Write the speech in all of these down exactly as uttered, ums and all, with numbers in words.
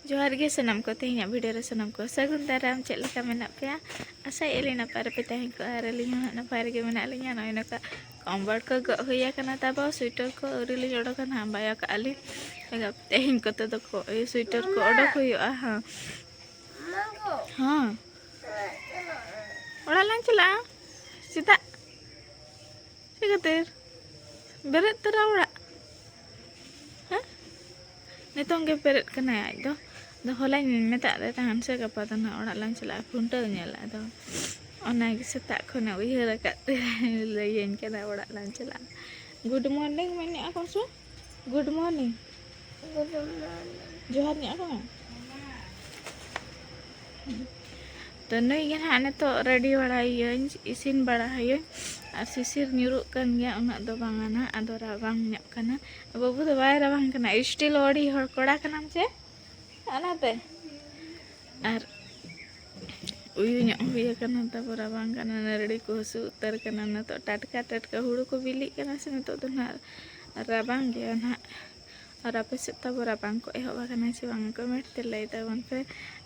ᱡᱚᱦᱟᱨ ᱜᱮ ᱥᱟᱱᱟᱢ ᱠᱚ, ᱛᱮᱦᱮᱧᱟᱜ ᱵᱷᱤᱰᱤᱭᱳ ᱨᱮ ᱥᱟᱱᱟᱢ ᱠᱚ ᱥᱟᱹᱜᱩᱱ ᱫᱟᱨᱟᱢ᱾ ᱪᱮᱫ ᱞᱮᱠᱟ ᱢᱮᱱᱟᱜ ᱯᱮᱭᱟ? ᱟᱥᱟᱭᱮᱫᱼᱟ ᱞᱤᱧ ᱱᱟᱯᱟᱭ ᱨᱮᱯᱮ ᱛᱟᱦᱮᱸ ᱠᱚᱜᱼᱟ, ᱟᱨ ᱟᱹᱞᱤᱧ ᱦᱚᱸ ᱦᱟᱸᱜ ᱱᱟᱯᱟᱭ ᱨᱮᱜᱮ ᱢᱮᱱᱟᱜ ᱞᱤᱧᱟ᱾ ᱱᱚᱜᱼᱚᱭ ᱱᱚᱝᱠᱟ ᱠᱚᱢᱵᱚᱞ ᱠᱚ ᱜᱚᱜ ᱦᱩᱭ ᱟᱠᱟᱱᱟ ᱛᱟᱵᱚ, ᱥᱩᱭᱮᱴᱟᱨ ᱠᱚ ᱟᱹᱣᱨᱤ ᱞᱤᱧ ᱚᱰᱚᱠᱟ ᱱᱟᱦᱟᱜ, ᱵᱟᱭ ᱟᱠᱟᱫᱼᱟ ᱞᱤᱧ᱾ ᱛᱮᱦᱮᱧ ᱠᱚᱛᱮ ᱫᱚᱠᱚ ᱥᱩᱭᱮᱴᱟᱨ ᱠᱚ ᱚᱰᱚᱠ ᱦᱩᱭᱩᱜᱼᱟ᱾ ᱦᱮᱸ, ᱦᱮᱸ, ᱚᱲᱟᱜ ᱞᱟᱝ ᱪᱟᱞᱟᱜᱼᱟ᱾ ᱪᱮᱫᱟᱜ? ᱪᱤᱠᱟᱹᱛᱮ? ᱵᱮᱨᱮᱫ ᱛᱚᱨᱟ ᱚᱲᱟᱜ᱾ ᱦᱮᱸ? ᱱᱤᱛᱚᱝ ᱜᱮ ᱵᱮᱨᱮᱫ ᱠᱟᱱᱟᱭ ᱟᱡ ᱫᱚ᱾ ᱟᱫᱚ ᱦᱚᱞᱟᱧ ᱢᱮᱛᱟᱫ ᱫᱮ ᱛᱟᱦᱮᱱ ᱥᱮ ᱜᱟᱯᱟ ᱫᱚ ᱱᱟᱦᱟᱜ ᱚᱲᱟᱜ ᱞᱟᱝ ᱪᱟᱞᱟᱜᱼᱟ ᱠᱷᱩᱱᱴᱟᱹᱣ ᱧᱮᱞ᱾ ᱟᱫᱚ ᱚᱱᱟᱜᱮ ᱥᱮᱛᱟᱜ ᱠᱷᱚᱱᱮ ᱩᱭᱦᱟᱹᱨ ᱟᱠᱟᱫ ᱛᱮ ᱞᱟᱹᱭᱟᱹᱧ ᱠᱟᱱᱟ ᱚᱲᱟᱜ ᱞᱟᱝ ᱪᱟᱞᱟᱜᱼᱟ᱾ Good morning ᱢᱮᱱᱮᱫᱼᱟ ᱠᱚ ᱥᱮ? Good morning᱾ Good morning᱾ ᱡᱚᱦᱟᱨ ᱧᱚᱜ ᱟᱠᱚ ᱢᱮ᱾ ᱛᱚ ᱱᱩᱭ ᱜᱮ ᱱᱟᱦᱟᱜ ᱱᱤᱛᱚᱜ ᱨᱮᱰᱤ ᱵᱟᱲᱟᱭᱟᱹᱧ, ᱤᱥᱤᱱ ᱵᱟᱲᱟᱭᱟᱹᱧ᱾ ᱟᱨ ᱥᱤᱥᱤᱨ ᱧᱩᱨᱩᱜ ᱠᱟᱱ ᱜᱮᱭᱟ, ᱩᱱᱟᱹᱜ ᱫᱚ ᱵᱟᱝᱟ ᱱᱟᱦᱟᱜ, ᱟᱫᱚ ᱨᱟᱵᱟᱝ ᱧᱚᱜ ᱠᱟᱱᱟ᱾ ᱵᱟᱹᱵᱩ ᱫᱚ ᱵᱟᱭ ᱨᱟᱵᱟᱝ ᱠᱟᱱᱟ, still ᱟᱹᱰᱤ ᱦᱚᱲ ᱠᱚᱲᱟ ᱠᱟᱱᱟᱢ ᱪᱮ? ᱚᱱᱟᱛᱮ᱾ ᱟᱨ ᱩᱭᱩ ᱧᱚᱜ ᱦᱩᱭ ᱟᱠᱟᱱᱟ, ᱛᱟᱯᱚᱨ ᱨᱟᱵᱟᱝ ᱠᱟᱱᱟ, ᱱᱟᱹᱨᱲᱤ ᱠᱚ ᱦᱟᱹᱥᱩ ᱩᱛᱟᱹᱨ ᱠᱟᱱᱟ᱾ ᱱᱤᱛᱚᱜ ᱴᱟᱴᱠᱟ ᱴᱟᱴᱠᱟ ᱦᱩᱲᱩ ᱠᱚ ᱵᱤᱞᱤᱜ ᱠᱟᱱᱟ ᱥᱮ, ᱱᱤᱛᱚᱜ ᱫᱚ ᱱᱟᱦᱟᱜ ᱨᱟᱵᱟᱝ ᱜᱮᱭᱟ ᱱᱟᱦᱟᱜ᱾ ᱟᱨ ᱟᱯᱮ ᱥᱮᱫ ᱛᱟᱵᱚ ᱨᱟᱵᱟᱝ ᱠᱚ ᱮᱦᱚᱵ ᱟᱠᱟᱱᱟ ᱪᱮ ᱵᱟᱝ? ᱠᱚᱢᱮᱱᱴ ᱛᱮ ᱞᱟᱹᱭ ᱛᱟᱵᱚᱱ ᱯᱮ᱾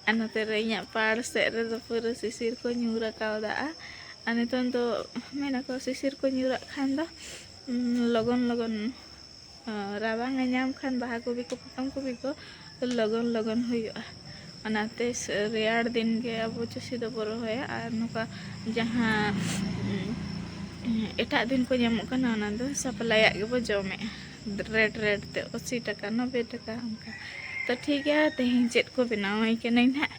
ᱟᱨ ᱱᱚᱛᱮ ᱨᱮ ᱤᱧᱟᱹᱜ ᱯᱟᱲ ᱥᱮᱫ ᱨᱮᱫᱚ ᱯᱩᱨᱟᱹ ᱥᱤᱥᱤᱨ ᱠᱚ ᱧᱩᱨ ᱟᱠᱟᱣᱫᱟ᱾ ᱟᱨ ᱱᱤᱛᱚᱝ ᱫᱚ ᱢᱮᱱᱟᱠᱚ ᱥᱤᱥᱤᱨ ᱠᱚ ᱧᱩᱨᱟᱜ ᱠᱷᱟᱱ ᱫᱚ, ᱩᱸ, ᱞᱚᱜᱚᱱ ᱞᱚᱜᱚᱱ, ᱟᱸ, ᱨᱟᱵᱟᱝ ᱮ ᱧᱟᱢ ᱠᱷᱟᱱ ᱵᱟᱦᱟ ᱠᱚᱵᱤ ᱠᱚ, ᱯᱚᱴᱚᱢ ᱠᱚᱵᱤ ᱠᱚ ᱞᱚᱜᱚᱱ ᱞᱚᱜᱚᱱ ᱦᱩᱭᱩᱜᱼᱟ᱾ ᱚᱱᱟᱛᱮ ᱥ-, ᱨᱮᱭᱟᱲ ᱫᱤᱱ ᱜᱮ ᱟᱵᱚ ᱪᱟᱹᱥᱤ ᱫᱚᱵᱚ ᱨᱚᱦᱚᱭᱟ᱾ ᱟᱨ ᱱᱚᱝᱠᱟ ᱡᱟᱦᱟᱸ, ᱩᱸ, ᱮᱴᱟᱜ ᱫᱤᱱ ᱠᱚ ᱧᱟᱢᱚᱜ ᱠᱟᱱᱟ, ᱚᱱᱟ ᱫᱚ ᱥᱟᱯᱞᱟᱭᱟᱜ ᱜᱮᱵᱚ ᱡᱚᱢᱮᱜᱼᱟ᱾ ᱨᱮᱴ ᱨᱮᱴ ᱛᱮ ᱟᱥᱤ ᱴᱟᱠᱟ, ᱱᱚᱵᱵᱳᱭ ᱴᱟᱠᱟ ᱚᱱᱠᱟ᱾ ᱛᱚ ᱴᱷᱤᱠ ᱜᱮᱭᱟ, ᱛᱮᱦᱮᱧ ᱪᱮᱫ ᱠᱚ ᱵᱮᱱᱟᱣᱟᱭ ᱠᱟᱹᱱᱟᱹᱧ ᱱᱟᱦᱟᱜ?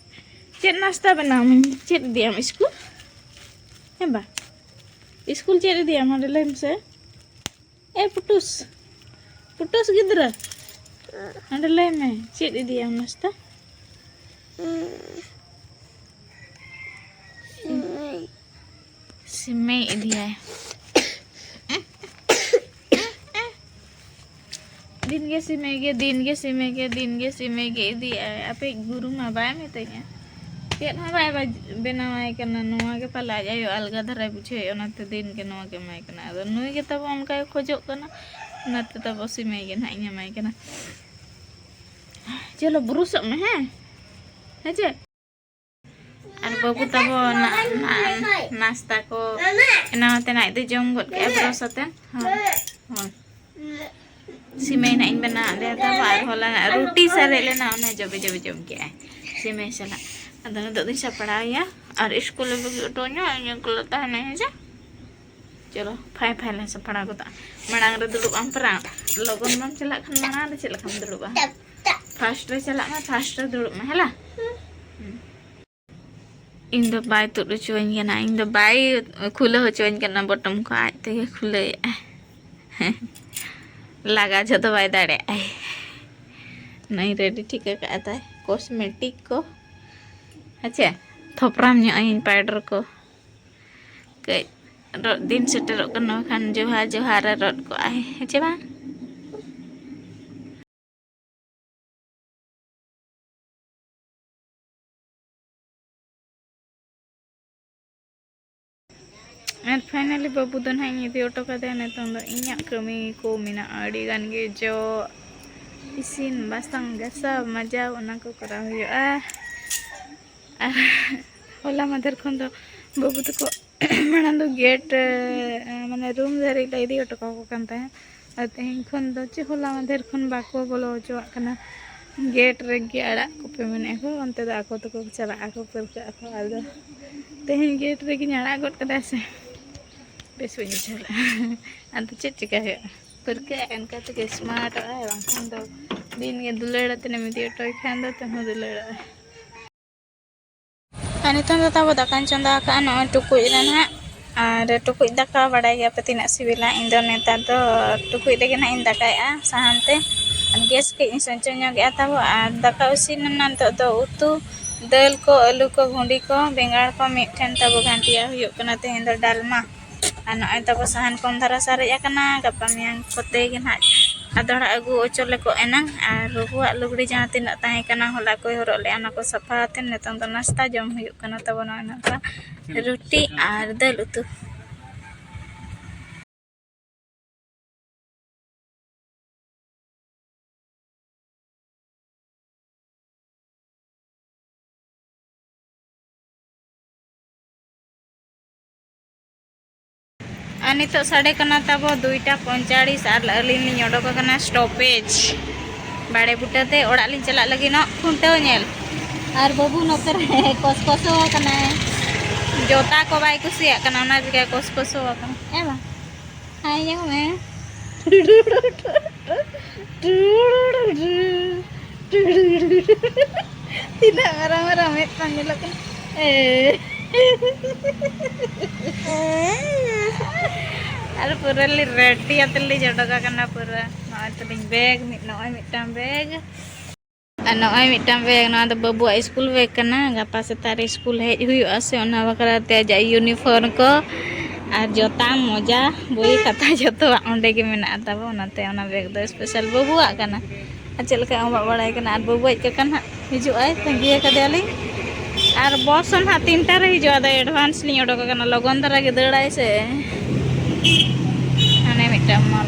ᱪᱮᱫ ᱱᱟᱥᱛᱟ ᱵᱮᱱᱟᱣᱟᱢᱟᱹᱧ? ᱪᱮᱫ ᱤᱫᱤᱭᱟᱢ ᱥᱠᱩᱞ? ᱦᱮᱸ ᱵᱟ? ᱥᱠᱩᱞ ᱪᱮᱫ ᱤᱫᱤᱭᱟᱢ? ᱚᱸᱰᱮ ᱞᱟᱹᱭ ᱢᱮᱥᱮ᱾ ᱮ ᱯᱩᱴᱩᱥ, ᱯᱩᱴᱩᱥ ᱜᱤᱫᱽᱨᱟᱹ, ᱚᱸᱰᱮ ᱞᱟᱹᱭ ᱢᱮ, ᱪᱮᱫ ᱤᱫᱤᱭᱟᱢ ᱱᱟᱥᱛᱟ? ᱥᱤᱢᱮᱭ ᱤᱫᱤᱭᱟᱭ᱾ ᱫᱤᱱ ᱜᱮ ᱥᱤᱢᱮ ᱜᱮ, ᱫᱤᱱ ᱜᱮ ᱥᱤᱢᱮ ᱜᱮ, ᱫᱤᱱ ᱜᱮ ᱥᱤᱢᱮ ᱜᱮ ᱤᱫᱤᱭᱟᱭ᱾ ᱟᱯᱮ ᱜᱩᱨᱩ ᱢᱟ ᱵᱟᱭ ᱢᱤᱛᱟᱹᱧᱟ, ᱪᱮᱫ ᱦᱚᱸ ᱵᱟᱭ ᱵᱟᱡ-, ᱵᱮᱱᱟᱣᱟᱭ ᱠᱟᱱᱟ᱾ ᱱᱚᱣᱟ ᱜᱮ ᱯᱟᱞᱮ ᱟᱡ ᱟᱭᱳ ᱟᱞᱜᱟ ᱫᱷᱟᱨᱟᱭ ᱵᱩᱡᱷᱟᱹᱣᱮᱫ, ᱚᱱᱟᱛᱮ ᱫᱤᱱ ᱜᱮ ᱱᱚᱣᱟ ᱜᱮ ᱮᱢᱟᱭ ᱠᱟᱱᱟ᱾ ᱟᱫᱚ ᱱᱩᱭ ᱜᱮ ᱛᱟᱵᱚ ᱚᱱᱠᱟᱭ ᱠᱷᱚᱡᱚᱜ ᱠᱟᱱᱟ, ᱚᱱᱟᱛᱮ ᱛᱟᱵᱚ ᱥᱤᱢᱟᱹᱭ ᱜᱮ ᱱᱟᱦᱟᱜ ᱤᱧ ᱮᱢᱟᱭ ᱠᱟᱱᱟ᱾ ᱪᱚᱞᱚ, ᱵᱩᱨᱩᱥᱚᱜ ᱢᱮ, ᱦᱮᱸ? ᱦᱮᱸ ᱪᱮ? ᱟᱨ ᱵᱟᱹᱵᱩ ᱛᱟᱵᱚ ᱱᱟ-, ᱱᱟ-, ᱱᱟᱥᱛᱟ ᱠᱚ ᱮᱱᱟᱣ ᱛᱮᱱᱟᱜ ᱫᱚ ᱡᱚᱢ ᱜᱚᱫ ᱠᱮᱜᱼᱟ ᱵᱨᱚᱥ ᱟᱛᱮ᱾ ᱦᱳᱭ, ᱦᱳᱭ᱾ ᱥᱤᱢᱟᱹᱭ ᱱᱟᱜ ᱤᱧ ᱵᱮᱱᱟᱣ ᱟᱫ ᱞᱮᱭᱟ ᱛᱟᱵᱚ, ᱟᱨ ᱦᱚᱞᱟ ᱱᱟᱜ ᱨᱩᱴᱤ ᱥᱟᱨᱮᱡ ᱞᱮᱱᱟ, ᱚᱱᱟ ᱡᱚᱵᱮ ᱡᱚᱵᱮ ᱡᱚᱢ ᱠᱮᱜᱼᱟᱭ ᱥᱤᱢᱟᱹᱭ ᱥᱟᱞᱟᱜ᱾ ᱟᱫᱚ ᱱᱤᱛᱚᱜ ᱫᱚᱧ ᱥᱟᱯᱲᱟᱣ ᱮᱭᱟ ᱟᱨ ᱤᱥᱠᱩᱞ ᱞᱮ ᱵᱟᱹᱜᱤ ᱦᱚᱴᱚ ᱟᱹᱧᱟ, ᱤᱧ ᱮᱠᱞᱟ ᱛᱟᱦᱮᱱᱟᱹᱧ, ᱦᱮᱸ ᱪᱮ? ᱪᱚᱞᱚ, ᱯᱷᱟᱭ ᱯᱷᱟᱭ ᱞᱮ ᱥᱟᱯᱲᱟᱣ ᱜᱚᱫᱟ᱾ ᱢᱟᱲᱟᱝ ᱨᱮ ᱫᱩᱲᱩᱵ ᱟᱢ ᱯᱨᱟᱝ, ᱞᱚᱜᱚᱱ ᱵᱟᱢ ᱪᱟᱞᱟᱜ ᱠᱷᱟᱱ ᱢᱟᱲᱟᱝ ᱨᱮ ᱪᱮᱫ ᱞᱮᱠᱟᱢ ᱫᱩᱲᱩᱵᱼᱟ? ᱯᱷᱟᱥᱴ ᱨᱮ ᱪᱟᱞᱟᱜ ᱢᱮ, ᱯᱷᱟᱥᱴ ᱨᱮ ᱫᱩᱲᱩᱵ ᱢᱮ, ᱦᱮᱞᱟ? ᱦᱩᱸ᱾ ᱤᱧ ᱫᱚ ᱵᱟᱭ ᱛᱩᱫ ᱦᱚᱪᱚᱣᱟᱹᱧ ᱠᱟᱱᱟ, ᱤᱧ ᱫᱚ ᱵᱟᱭ ᱠᱷᱩᱞᱟᱹᱣ ᱦᱚᱪᱚᱣᱟᱹᱧ ᱠᱟᱱᱟ ᱵᱚᱴᱚᱢ ᱠᱚ, ᱟᱡ ᱛᱮᱜᱮ ᱠᱷᱩᱞᱟᱹᱣᱮᱫᱼᱟᱭ᱾ ᱞᱟᱜᱟ ᱡᱷᱚᱜ ᱫᱚ ᱵᱟᱭ ᱫᱟᱲᱮᱭᱟᱜᱼᱟᱭ᱾ ᱱᱚᱜᱼᱚᱭ ᱨᱮᱰᱤ ᱴᱷᱤᱠ ᱟᱠᱟᱫ ᱛᱟᱭ ᱠᱚᱥᱢᱮᱴᱤᱠ ᱠᱚ, ᱦᱮᱸᱪᱮ? ᱛᱷᱚᱯᱨᱟᱢ ᱧᱚᱜ ᱟᱹᱧ ᱯᱟᱣᱰᱟᱨ ᱠᱚ᱾ ᱠᱟᱹᱡ ᱨᱚᱫ ᱫᱤᱱ ᱥᱮᱴᱮᱨᱚᱜ ᱠᱟᱱᱟ, ᱵᱟᱠᱷᱟᱱ ᱡᱚᱦᱟᱨ ᱡᱚᱦᱟᱨ ᱮ ᱨᱚᱫ ᱠᱚᱜᱼᱟᱭ, ᱦᱮᱸ ᱪᱮ ᱵᱟᱝ? ᱟᱨ finally ᱵᱟᱹᱵᱩ ᱫᱚ ᱱᱟᱦᱟᱜ ᱤᱧ ᱤᱫᱤ ᱦᱚᱴᱚ ᱠᱟᱫᱮᱭᱟ᱾ ᱱᱤᱛᱚᱝ ᱫᱚ ᱤᱧᱟᱹᱜ ᱠᱟᱹᱢᱤ ᱠᱚ ᱢᱮᱱᱟᱜᱼᱟ ᱟᱹᱰᱤ ᱜᱟᱱ ᱜᱮ, ᱡᱚᱜ, ᱤᱥᱤᱱ, ᱵᱟᱥᱟᱝ, ᱜᱟᱥᱟᱣ, ᱢᱟᱡᱟᱣ, ᱚᱱᱟ ᱠᱚ ᱠᱚᱨᱟᱣ ᱦᱩᱭᱩᱜᱼᱟ᱾ ᱟᱨ ᱦᱚᱞᱟ ᱢᱟᱫᱷᱮᱨ ᱠᱷᱚᱱ ᱫᱚ ᱵᱟᱹᱵᱩ ᱛᱟᱠᱚ ᱢᱟᱲᱟᱝ ᱫᱚ ᱜᱮᱴ, ᱢᱟᱱᱮ ᱨᱩᱢ ᱫᱷᱟᱹᱨᱤᱡ ᱞᱮ ᱤᱫᱤ ᱦᱚᱴᱚ ᱠᱟᱠᱚ ᱠᱟᱱ ᱛᱟᱦᱮᱸᱫ᱾ ᱟᱨ ᱛᱮᱦᱮᱧ ᱠᱷᱚᱱ ᱫᱚ ᱪᱮᱫ, ᱦᱚᱞᱟ ᱢᱟᱫᱷᱮᱨ ᱠᱷᱚᱱ ᱵᱟᱠᱚ ᱵᱚᱞᱚ ᱦᱚᱪᱚᱣᱟᱜ ᱠᱟᱱᱟ᱾ ᱜᱮᱴ ᱨᱮᱜᱮ ᱟᱲᱟᱜ ᱠᱚᱯᱮ ᱢᱮᱱᱮᱫᱼᱟ ᱠᱚ, ᱚᱱᱛᱮ ᱫᱚ ᱟᱠᱚ ᱛᱮᱠᱚ ᱪᱟᱞᱟᱜ ᱟᱠᱚ, ᱯᱟᱹᱨᱠᱟᱹᱜ ᱟᱠᱚ᱾ ᱟᱫᱚ ᱛᱮᱦᱮᱧ ᱜᱮᱴ ᱨᱮᱜᱮᱧ ᱟᱲᱟᱜ ᱜᱚᱫ ᱠᱟᱫᱟ ᱥᱮ, ᱵᱮᱥ ᱵᱟᱹᱧ ᱵᱩᱡᱷᱟᱹᱣ ᱞᱮᱫᱼᱟ᱾ ᱟᱫᱚ ᱪᱮᱫ ᱪᱤᱠᱟᱹ ᱦᱩᱭᱩᱜᱼᱟ, ᱯᱟᱹᱨᱠᱟᱹᱜ ᱟᱭ ᱮᱱᱠᱟ ᱛᱮᱜᱮ ᱥᱢᱟᱨᱴᱚᱜ ᱟᱭ, ᱵᱟᱝᱠᱷᱟᱱ ᱫᱚ ᱫᱤᱱ ᱜᱮ ᱫᱩᱞᱟᱹᱲ ᱟᱛᱮᱫ ᱮᱢ ᱤᱫᱤ ᱦᱚᱴᱚᱭ ᱠᱷᱟᱱ ᱫᱚ ᱛᱮᱦᱚᱸ ᱫᱩᱞᱟᱹᱲᱚᱜ ᱟᱭ᱾ ᱟᱨ ᱱᱤᱛᱚᱝ ᱫᱚ ᱛᱟᱵᱚ ᱫᱟᱠᱟᱧ ᱪᱚᱸᱫᱟ ᱟᱠᱟᱫᱼᱟ ᱱᱚᱜᱼᱚᱭ ᱴᱩᱠᱩᱡ ᱨᱮ ᱱᱟᱦᱟᱜ᱾ ᱟᱨ ᱴᱩᱠᱩᱡ ᱫᱟᱠᱟ ᱵᱟᱲᱟᱭ ᱜᱮᱭᱟᱯᱮ ᱛᱤᱱᱟᱹᱜ ᱥᱤᱵᱤᱞᱟ? ᱤᱧ ᱫᱚ ᱱᱮᱛᱟᱨ ᱫᱚ ᱴᱩᱠᱩᱡ ᱨᱮᱜᱮ ᱱᱟᱦᱟᱜ ᱤᱧ ᱫᱟᱠᱟᱭᱮᱫᱼᱟ ᱥᱟᱦᱟᱱ ᱛᱮ᱾ ᱟᱨ ᱜᱮᱥ ᱠᱟᱹᱡ ᱤᱧ ᱥᱚᱧᱪᱚᱭ ᱧᱚᱜᱮᱫᱼᱟ ᱛᱟᱵᱚ᱾ ᱟᱨ ᱫᱟᱠᱟ ᱤᱥᱤᱱ ᱮᱱᱟ, ᱱᱤᱛᱚᱜ ᱫᱚ ᱩᱛᱩ, ᱫᱟᱹᱞ ᱠᱚ, ᱟᱹᱞᱩ ᱠᱚ, ᱵᱷᱩᱸᱰᱤ ᱠᱚ, ᱵᱮᱸᱜᱟᱲ ᱠᱚ ᱢᱤᱫ ᱴᱷᱮᱱ ᱛᱟᱵᱚ ᱜᱷᱟᱱᱴᱤᱭᱟ ᱦᱩᱭᱩᱜ ᱠᱟᱱᱟ ᱛᱮᱦᱮᱧ ᱫᱚ ᱰᱟᱞᱢᱟ᱾ ᱟᱨ ᱱᱚᱜᱼᱚᱭ ᱛᱟᱵᱚ ᱥᱟᱦᱟᱱ ᱠᱚᱢ ᱫᱷᱟᱨᱟ ᱥᱟᱨᱮᱡ ᱟᱠᱟᱱᱟ, ᱜᱟᱯᱟ ᱢᱮᱭᱟᱝ ᱠᱚᱛᱮ ᱜᱮ ᱱᱟᱦᱟᱜ ᱟᱫᱚᱲᱟ ᱟᱹᱜᱩ ᱚᱪᱚ ᱞᱮᱠᱚ ᱮᱱᱟᱝ᱾ ᱟᱨ ᱵᱟᱹᱵᱩᱣᱟᱜ ᱞᱩᱜᱽᱲᱤ ᱡᱟᱦᱟᱸ ᱛᱤᱱᱟᱹᱜ ᱛᱟᱦᱮᱸ ᱠᱟᱱᱟ ᱦᱚᱞᱟ ᱠᱚᱭ ᱦᱚᱨᱚᱜ ᱞᱮᱫᱼᱟ, ᱚᱱᱟ ᱠᱚ ᱥᱟᱯᱷᱟ ᱟᱛᱮ ᱱᱤᱛᱚᱝ ᱫᱚ ᱱᱟᱥᱛᱟ ᱡᱚᱢ ᱦᱩᱭᱩᱜ ᱠᱟᱱᱟ ᱛᱟᱵᱚ᱾ ᱱᱚᱜᱼᱚᱭ ᱱᱚᱝᱠᱟ ᱨᱩᱴᱤ ᱟᱨ ᱫᱟᱹᱞ ᱩᱛᱩ᱾ ᱟᱨ ᱱᱤᱛᱚᱜ ᱥᱟᱰᱮ ᱠᱟᱱᱟ ᱛᱟᱵᱚ ᱫᱩᱭᱴᱟ ᱯᱚᱸᱭᱛᱟᱞᱤᱥ, ᱟᱨ ᱟᱹᱞᱤᱧ ᱞᱤᱧ ᱚᱰᱚᱠ ᱟᱠᱟᱱᱟ stoppage ᱵᱟᱲᱮ ᱵᱩᱴᱟᱹ ᱛᱮ᱾ ᱚᱲᱟᱜ ᱞᱤᱧ ᱪᱟᱞᱟᱜ ᱞᱟᱹᱜᱤᱫ ᱱᱚᱜ ᱠᱷᱩᱱᱴᱟᱹᱣ ᱧᱮᱞ᱾ ᱟᱨ ᱵᱟᱹᱵᱩ ᱱᱚᱛᱮ ᱨᱮ ᱠᱚᱥᱠᱚᱥᱚ ᱟᱠᱟᱱᱟᱭ, ᱡᱚᱛᱟ ᱠᱚ ᱵᱟᱭ ᱠᱩᱥᱤᱭᱟᱜ ᱠᱟᱱᱟ, ᱚᱱᱟ ᱪᱤᱠᱟᱹ ᱠᱚᱥᱠᱚᱥᱚ ᱟᱠᱟᱱᱟ᱾ ᱦᱮᱸ ᱵᱟᱝ? ᱦᱟᱭ ᱧᱮᱞ ᱢᱮ᱾ ᱛᱤᱱᱟᱹᱜ ᱢᱟᱨᱟᱝ ᱢᱟᱨᱟᱝ ᱢᱮᱫ ᱛᱟᱢ ᱧᱮᱞᱚᱜ ᱠᱟᱱᱟ᱾ ᱮ᱾ ᱟᱨ ᱯᱩᱨᱟᱹ ᱞᱤᱧ ready ᱟᱛᱮ ᱞᱤᱧ ᱚᱰᱚᱠ ᱟᱠᱟᱱᱟ ᱯᱩᱨᱟᱹ᱾ ᱱᱚᱜᱼᱚᱭ ᱛᱟᱹᱞᱤᱧ bag ᱢᱤᱫ, ᱱᱚᱜᱼᱚᱭ ᱢᱤᱫᱴᱟᱝ bag᱾ ᱟᱨ ᱱᱚᱜᱼᱚᱭ ᱢᱤᱫᱴᱟᱝ bag, ᱱᱚᱣᱟ ᱫᱚ ᱵᱟᱹᱵᱩᱣᱟᱜ ᱥᱠᱩᱞ bag ᱠᱟᱱᱟ᱾ ᱜᱟᱯᱟ ᱥᱮᱛᱟᱜ ᱨᱮ ᱥᱠᱩᱞ ᱦᱮᱡ ᱦᱩᱭᱩᱜᱼᱟ ᱥᱮ, ᱚᱱᱟ ᱵᱟᱠᱷᱨᱟ ᱛᱮ ᱟᱡᱟᱜ uniform ᱠᱚ ᱟᱨ ᱡᱚᱛᱟ, ᱢᱚᱡᱟ, ᱵᱳᱭ, ᱠᱷᱟᱛᱟ ᱡᱚᱛᱚᱣᱟᱜ ᱚᱸᱰᱮ ᱜᱮ ᱢᱮᱱᱟᱜᱼᱟ ᱛᱟᱵᱚ᱾ ᱚᱱᱟᱛᱮ ᱚᱱᱟ bag ᱫᱚ special ᱵᱟᱹᱵᱩᱣᱟᱜ ᱠᱟᱱᱟ᱾ ᱟᱨ ᱪᱮᱫ ᱞᱮᱠᱟᱭ ᱚᱵᱟᱜ ᱵᱟᱲᱟᱭ ᱠᱟᱱᱟ᱾ ᱟᱨ ᱵᱟᱹᱵᱩ ᱟᱡ ᱠᱟᱠᱟ ᱱᱟᱦᱟᱜ ᱦᱤᱡᱩᱜ ᱟᱭ, ᱛᱟᱺᱜᱤ ᱟᱠᱟᱫᱮᱭᱟᱞᱤᱧ᱾ ᱟᱨ bus ᱦᱚᱸ ᱱᱟᱦᱟᱜ ᱛᱤᱱᱴᱟ ᱨᱮ ᱦᱤᱡᱩᱜᱼᱟ, ᱟᱫᱚ advance ᱞᱤᱧ ᱚᱰᱚᱠ ᱟᱠᱟᱱᱟ, ᱞᱚᱜᱚᱱ ᱫᱷᱟᱨᱟ ᱜᱮ ᱫᱟᱹᱲᱟᱭ ᱥᱮ᱾ ᱦᱟᱱᱮ ᱢᱤᱫᱴᱟᱝ mall᱾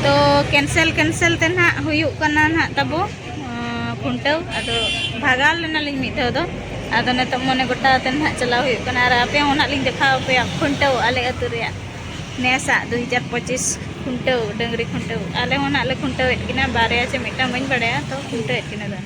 ᱛᱚ cancel, cancel ᱛᱮ ᱱᱟᱦᱟᱜ ᱦᱩᱭᱩᱜ ᱠᱟᱱᱟ ᱱᱟᱦᱟᱜ ᱛᱟᱵᱚ, ᱟᱸ, ᱠᱷᱩᱱᱴᱟᱹᱣ᱾ ᱟᱫᱚ ᱵᱷᱟᱜᱟᱣ ᱞᱮᱱᱟᱞᱤᱧ ᱢᱤᱫ ᱫᱷᱟᱣ ᱫᱚ, ᱟᱫᱚ ᱱᱤᱛᱚᱜ ᱢᱚᱱᱮ ᱜᱚᱴᱟ ᱟᱛᱮ ᱱᱟᱦᱟᱜ ᱪᱟᱞᱟᱣ ᱦᱩᱭᱩᱜ ᱠᱟᱱᱟ᱾ ᱟᱨ ᱟᱯᱮ ᱦᱚᱸ ᱱᱟᱦᱟᱜ ᱞᱤᱧ ᱫᱮᱠᱷᱟᱣ ᱟᱯᱮᱭᱟ ᱠᱷᱩᱱᱴᱟᱹᱣ, ᱟᱞᱮ ᱟᱹᱛᱩ ᱨᱮᱭᱟᱜ ᱱᱮᱥᱟᱜ ᱫᱩ ᱦᱟᱡᱟᱨ ᱯᱚᱸᱪᱤᱥ ᱠᱷᱩᱱᱴᱟᱹᱣ, ᱰᱟᱹᱝᱨᱤ ᱠᱷᱩᱱᱴᱟᱹᱣ᱾ ᱟᱞᱮ ᱦᱚᱸ ᱱᱟᱦᱟᱜ ᱞᱮ ᱠᱷᱩᱱᱴᱟᱹᱣᱮᱫ ᱠᱤᱱᱟ, ᱵᱟᱨᱭᱟ ᱪᱮ ᱢᱤᱫᱴᱟᱝ ᱵᱟᱹᱧ ᱵᱟᱲᱟᱭᱟ, ᱛᱚ ᱠᱷᱩᱱᱴᱟᱹᱣᱮᱫ ᱠᱤᱱᱟ ᱞᱮ᱾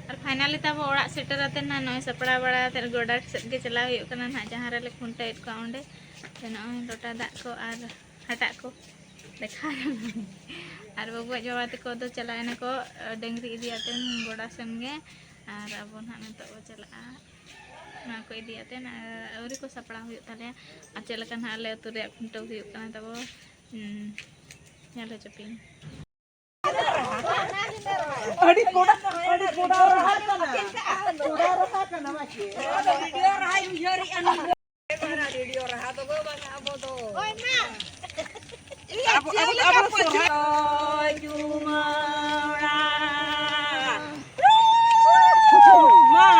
ᱟᱨ finally ᱛᱟᱵᱚ ᱚᱲᱟᱜ ᱥᱮᱴᱮᱨ ᱟᱛᱮ ᱱᱟᱜ ᱱᱚᱜᱼᱚᱭ ᱥᱟᱯᱲᱟᱣ ᱵᱟᱲᱟ ᱟᱛᱮ ᱜᱚᱰᱟ ᱥᱮᱫ ᱜᱮ ᱪᱟᱞᱟᱣ ᱦᱩᱭᱩᱜ ᱠᱟᱱᱟ ᱱᱟᱜ, ᱡᱟᱦᱟᱸ ᱨᱮᱞᱮ ᱠᱷᱩᱱᱴᱟᱹᱣᱮᱫ ᱠᱚᱣᱟ ᱚᱸᱰᱮ᱾ ᱛᱚ ᱱᱚᱜᱼᱚᱭ ᱞᱚᱴᱟ ᱫᱟᱜ ᱠᱚ ᱟᱨ ᱦᱟᱴᱟᱜ ᱠᱚ ᱫᱮᱠᱷᱟᱣ᱾ ᱟᱨ ᱵᱟᱹᱵᱩ ᱟᱡ ᱵᱟᱵᱟ ᱛᱟᱠᱚ ᱫᱚ ᱪᱟᱞᱟᱣ ᱮᱱᱟ ᱠᱚ ᱰᱟᱹᱝᱨᱤ ᱤᱫᱤ ᱟᱛᱮ ᱜᱚᱰᱟ ᱥᱮᱱ ᱜᱮ᱾ ᱟᱨ ᱟᱵᱚ ᱱᱟᱜ ᱱᱤᱛᱚᱜ ᱵᱚ ᱪᱟᱞᱟᱜᱼᱟ ᱱᱚᱣᱟ ᱠᱚ ᱤᱫᱤ ᱟᱛᱮ᱾ ᱟᱨ ᱟᱹᱣᱨᱤ ᱠᱚ ᱥᱟᱯᱲᱟᱣ ᱦᱩᱭᱩᱜ ᱛᱟᱞᱮᱭᱟ᱾ ᱟᱨ ᱪᱮᱫ ᱞᱮᱠᱟ ᱱᱟᱜ ᱟᱞᱮ ᱟᱹᱛᱩ ᱨᱮᱭᱟᱜ ᱠᱷᱩᱱᱴᱟᱹᱣ ᱦᱩᱭᱩᱜ ᱠᱟᱱᱟ ᱛᱟᱵᱚ, ᱦᱩᱸ, ᱧᱮᱞ ᱦᱚᱪᱚ ᱯᱮᱭᱟᱹᱧ᱾ ᱟᱹᱰᱤ ᱠᱚᱰᱟ, ᱟᱹᱰᱤ ᱠᱚᱰᱟ ᱨᱟᱦᱟ ᱠᱟᱱᱟ᱾ ᱠᱚᱰᱟ ᱨᱟᱦᱟ ᱠᱟᱱᱟ ᱵᱟᱪᱮ᱾ ᱚᱱᱟ ᱫᱚ video ᱨᱟᱦᱟᱭ ᱩᱭᱦᱟᱹᱨᱮᱜᱼᱟ ᱱᱩᱭ ᱫᱚ᱾ ᱵᱷᱤᱰᱤᱭᱳ ᱨᱟᱦᱟ ᱫᱚ ᱵᱟᱝ ᱟᱵᱚ ᱫᱚ᱾ ᱦᱳᱭ ᱢᱟ᱾ ᱟᱵᱚ, ᱟᱵᱚ, ᱟᱵᱚ ᱥᱚᱨᱦᱟᱭ᱾ ᱪᱩᱢᱟᱹᱲᱟ᱾ ᱢᱟ᱾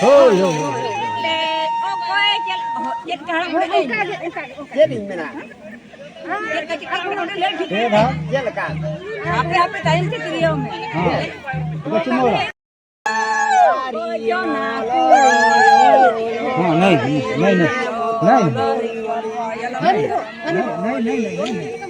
ᱦᱳᱭ, ᱦᱳᱭ, ᱦᱳᱭ᱾ ᱚᱠᱚᱭ ᱪᱮᱫ, ᱪᱮᱫ ᱞᱮᱠᱟ ᱦᱟᱲᱟᱢ ᱦᱚᱲ ᱞᱟᱹᱭ ᱢᱮ᱾ ᱪᱮᱫ ᱤᱧ ᱢᱮᱱᱟ? ᱪᱮᱫ ᱞᱮᱠᱟ ᱪᱮᱫ ᱞᱮᱠᱟ ᱦᱟᱲᱟᱢ ᱦᱚᱲ ᱞᱟᱹᱭ ᱢᱮ? ᱯᱮ ᱫᱷᱟᱣ᱾ ᱦᱟᱯᱮ, ᱦᱟᱯᱮ, ᱛᱟᱭᱚᱢ ᱛᱮ ᱛᱤᱨᱭᱳ ᱢᱮ᱾ ᱦᱮᱸ᱾ ᱵᱟᱠᱚ ᱪᱩᱢᱟᱹᱲᱟ᱾ ᱦᱮᱸ, ᱱᱟᱹᱭ, ᱱᱟᱹᱭ, ᱱᱟᱹᱭ, ᱱᱟᱹᱭ᱾ ᱱᱟᱹᱭ, ᱱᱟᱹᱭ, ᱱᱟᱹᱭ, ᱱᱟᱹᱭ, ᱱᱟᱹᱭ᱾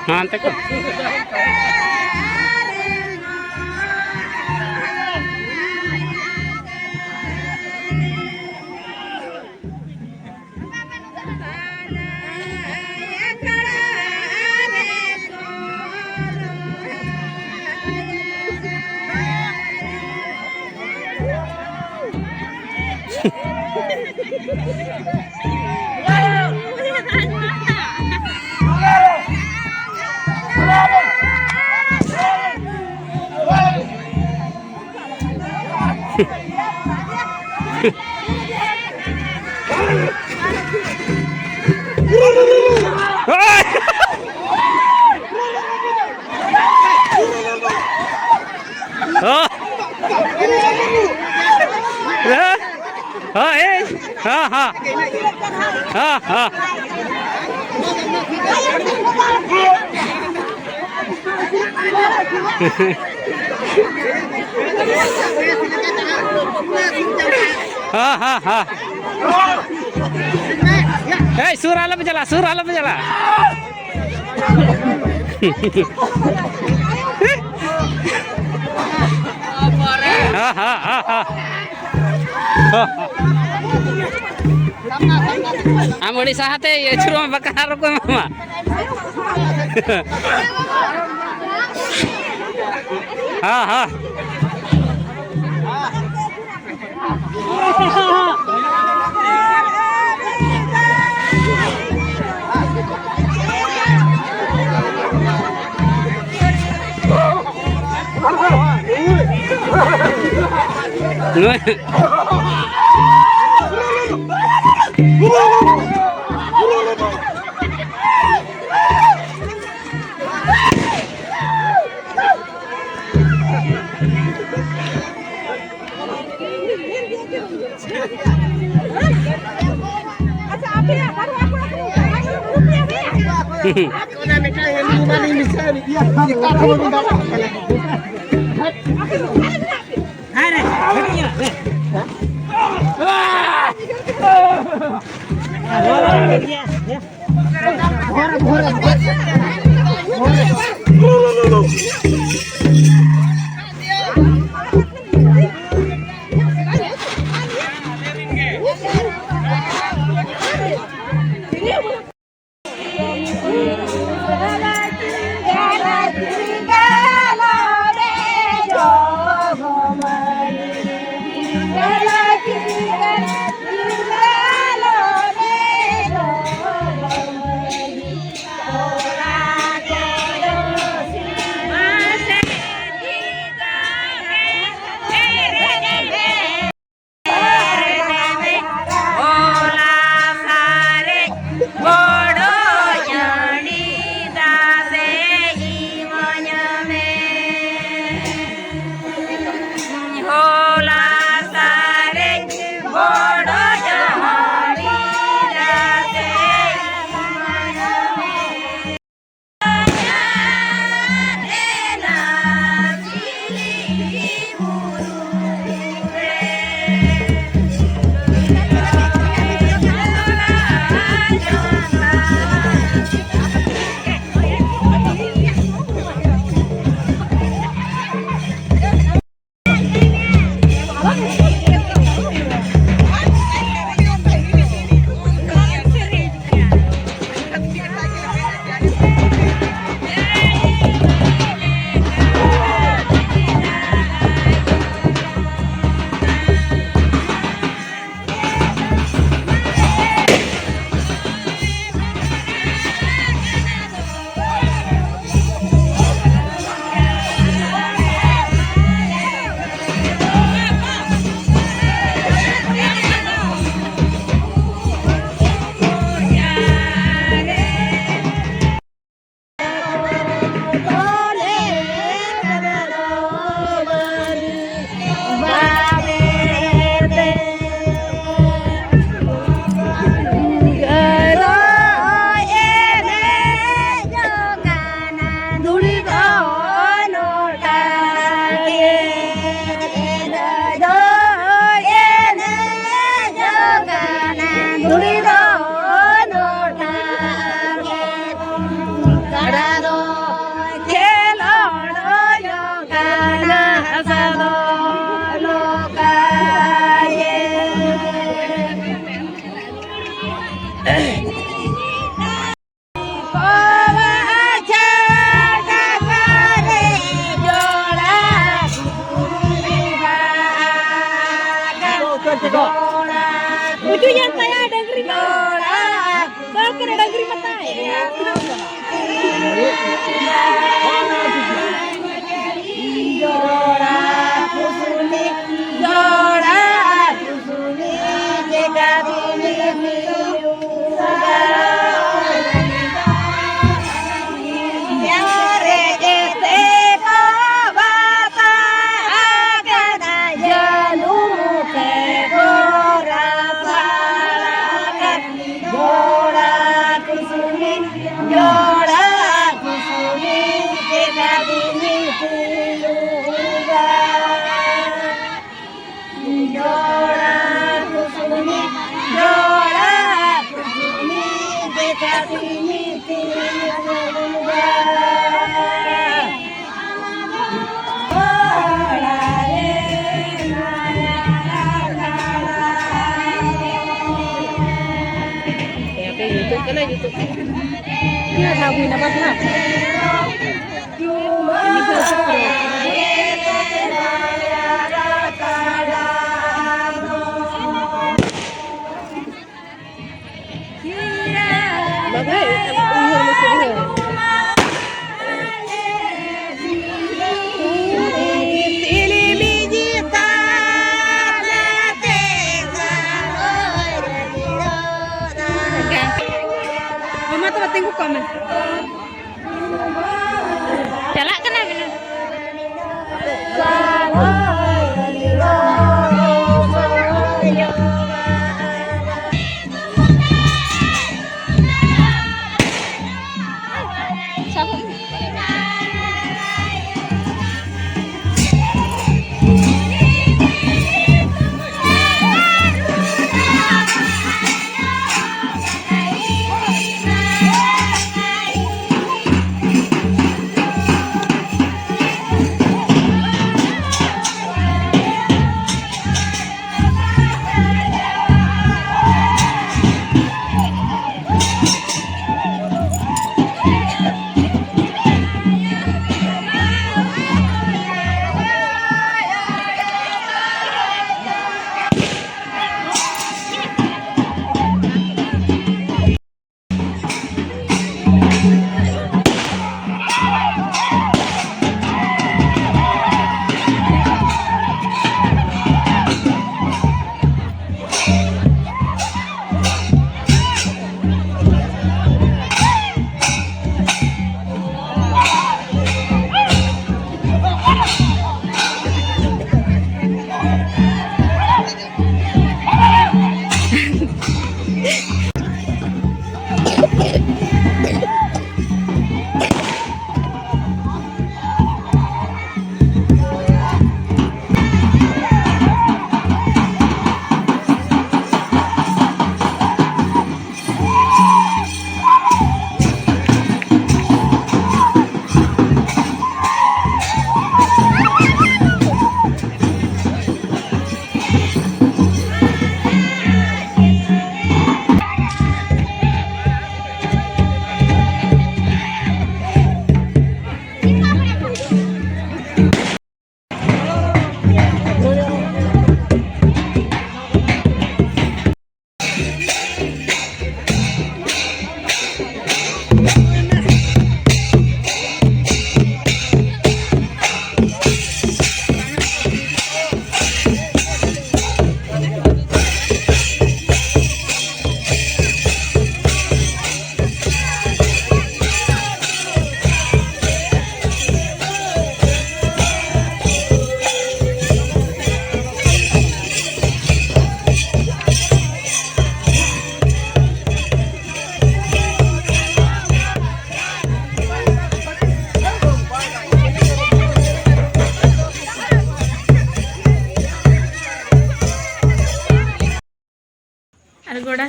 ᱦᱟᱱᱛᱮ ᱠᱚ᱾ हाँ। हाँ, ए, हाँ, हाँ। हाँ, हाँ। हाँ, हाँ, हाँ। ए, सुर आलम चला, सुर आलम चला। हाँ, हाँ, हाँ, हाँ। हाँ, हाँ। ᱟᱢ ᱟᱹᱰᱤ ᱥᱟᱦᱟᱛᱮ ᱤᱭᱟᱹ ᱪᱷᱩᱨᱩᱢ ᱵᱟᱠᱟ ᱟᱨ ᱚᱠᱚᱭ ᱢᱟᱢᱟ᱾ ᱦᱮᱸ, ᱦᱮᱸ᱾ ᱪᱟᱞᱟᱜ ᱡᱩᱛᱩᱜ ᱠᱟᱱᱟ᱾ ᱛᱤᱱᱟᱹᱜ ᱫᱷᱟᱣ ᱦᱩᱭᱱᱟ? ᱵᱟᱨ ᱫᱷᱟᱣ? ᱢᱤᱫ ᱫᱷᱟᱣ ᱥᱮ ᱯᱩᱨᱟᱹ? ᱵᱟᱵᱟ, ᱩᱭᱦᱟᱹᱨ ᱢᱮᱥᱮ, ᱩᱭᱦᱟᱹᱨ᱾ ᱢᱟᱢᱟ ᱛᱟᱠᱚ ᱛᱤᱸᱜᱩ ᱠᱚᱜ ᱢᱮ᱾ ᱪᱟᱞᱟᱜ ᱠᱟᱱᱟ ᱵᱤᱱ? ᱥᱟᱵᱚᱜ ᱢᱮ᱾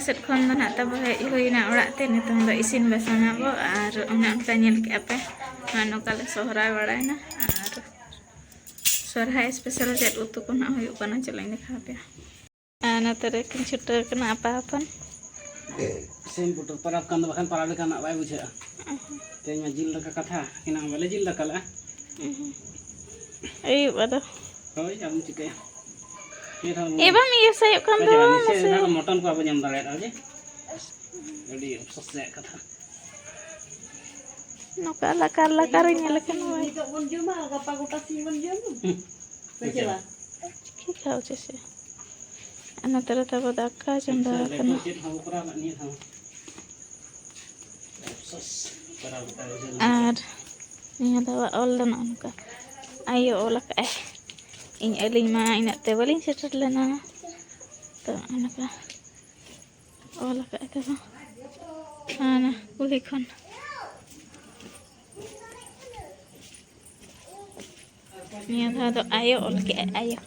ᱥᱮᱫ ᱠᱷᱚᱱ ᱫᱚ ᱱᱟᱜ ᱛᱟᱵᱚ ᱦᱮᱡ ᱦᱩᱭᱱᱟ ᱚᱲᱟᱜ ᱛᱮ᱾ ᱱᱤᱛᱚᱝ ᱫᱚ ᱤᱥᱤᱱ ᱵᱟᱥᱟᱝ ᱟᱵᱚ᱾ ᱟᱨ ᱚᱱᱮ ᱚᱱᱠᱟ ᱧᱮᱞ ᱠᱮᱜᱼᱟ ᱯᱮ, ᱱᱚᱜᱼᱚᱭ ᱱᱚᱝᱠᱟ ᱞᱮ ᱥᱚᱦᱨᱟᱭ ᱵᱟᱲᱟᱭᱮᱱᱟ᱾ ᱟᱨ ᱥᱚᱦᱨᱟᱭ ᱥᱯᱮᱥᱟᱞ ᱪᱮᱫ ᱩᱛᱩ ᱠᱚ ᱱᱟᱜ ᱦᱩᱭᱩᱜ ᱠᱟᱱᱟ, ᱪᱚᱞᱚᱧ ᱫᱮᱠᱷᱟᱣ ᱟᱯᱮᱭᱟ᱾ ᱟᱨ ᱱᱚᱛᱮ ᱨᱮ ᱠᱤᱱ ᱪᱷᱩᱴᱟᱹᱣ ᱠᱟᱱᱟ ᱟᱯᱟ ᱦᱚᱯᱚᱱ᱾ ᱥᱤᱢ ᱯᱩᱴᱩᱨ ᱯᱚᱨᱚᱵᱽ ᱠᱟᱱ ᱫᱚ ᱵᱟᱠᱷᱟᱱ ᱯᱚᱨᱚᱵᱽ ᱞᱮᱠᱟᱱᱟᱜ ᱵᱟᱭ ᱵᱩᱡᱷᱟᱹᱜᱼᱟ᱾ ᱛᱮᱦᱮᱧ ᱢᱟ ᱡᱤᱞ ᱫᱟᱠᱟ ᱠᱟᱛᱷᱟ, ᱮᱱᱟᱝ ᱵᱟᱞᱮ ᱡᱤᱞ ᱫᱟᱠᱟ ᱞᱮᱜᱼᱟ᱾ ᱟᱹᱭᱩᱵ ᱟᱫᱚ᱾ ᱦᱳᱭ, ᱟᱫᱚᱢ ᱪᱤᱠᱟᱹᱭᱟ? ᱱᱤᱭᱟᱹ ᱫᱷᱟᱣ ᱮ ᱵᱟᱢ ᱤᱭᱟᱹ ᱥᱟᱭᱚᱜ ᱠᱟᱱ ᱫᱚ ᱟᱪᱪᱷᱟ, ᱱᱤᱥᱪᱚᱭ ᱢᱟᱥᱮ᱾ ᱫᱷᱟᱣ ᱢᱚᱴᱚᱱ ᱠᱚ ᱟᱵᱚ ᱧᱟᱢ ᱫᱟᱲᱮᱭᱟᱜᱼᱟ ᱡᱮ? ᱟᱹᱰᱤ ᱟᱯᱥᱳᱥ ᱨᱮᱭᱟᱜ ᱠᱟᱛᱷᱟ᱾ ᱱᱚᱝᱠᱟ ᱞᱟᱠᱟᱨ ᱞᱟᱠᱟᱨ ᱤᱧ ᱧᱮᱞ ᱠᱟᱱᱟ᱾ ᱱᱤᱛᱚᱜ ᱵᱚᱱ ᱡᱚᱢᱟ, ᱜᱟᱯᱟ ᱜᱚᱴᱟ ᱥᱤᱧ ᱵᱚᱱ ᱡᱚᱢᱟ᱾ ᱦᱩᱸ᱾ ᱥᱮ ᱪᱮᱫ? ᱴᱷᱤᱠ ᱟᱪᱷᱮ ᱥᱮ᱾ ᱟᱨ ᱱᱚᱛᱮ ᱨᱮ ᱛᱟᱵᱚ ᱫᱟᱠᱟ ᱪᱚᱸᱫᱟ ᱟᱪᱪᱷᱟ, ᱟᱠᱟᱱᱟ᱾ ᱪᱮᱫ ᱦᱚᱸ ᱵᱟᱠᱚ ᱠᱚᱨᱟᱣ ᱠᱟᱜ ᱱᱤᱭᱟᱹ ᱫᱷᱟᱣ᱾ ᱟᱯᱥᱳᱥ᱾ ᱠᱚᱨᱟᱣ ᱠᱟᱜ ᱵᱩᱡᱷᱟᱹᱣ ᱞᱮᱱᱟ᱾ ᱟᱨ ᱱᱤᱭᱟᱹ ᱫᱷᱟᱣ ᱚᱞ ᱫᱚ ᱱᱚᱜᱼᱚ ᱱᱚᱝᱠᱟ ᱟᱭᱳ ᱚᱞ ᱟᱠᱟᱫᱼᱟᱭ᱾ ᱤᱧ, ᱟᱹᱞᱤᱧ ᱢᱟ ᱤᱱᱟᱹᱜ ᱛᱮ ᱵᱟᱹᱞᱤᱧ ᱥᱮᱴᱮᱨ ᱞᱮᱱᱟ, ᱛᱚ ᱱᱚᱜᱼᱚ ᱱᱚᱝᱠᱟ ᱚᱞ ᱟᱠᱟᱫᱼᱟᱭ ᱛᱟᱵᱚ ᱦᱟᱱᱟ ᱠᱩᱞᱦᱤ ᱠᱷᱚᱱ᱾ ᱱᱤᱭᱟᱹ ᱫᱷᱟᱣ ᱫᱚ ᱟᱭᱳ ᱚᱞ ᱠᱮᱫᱼᱟᱭ, ᱟᱭᱳ᱾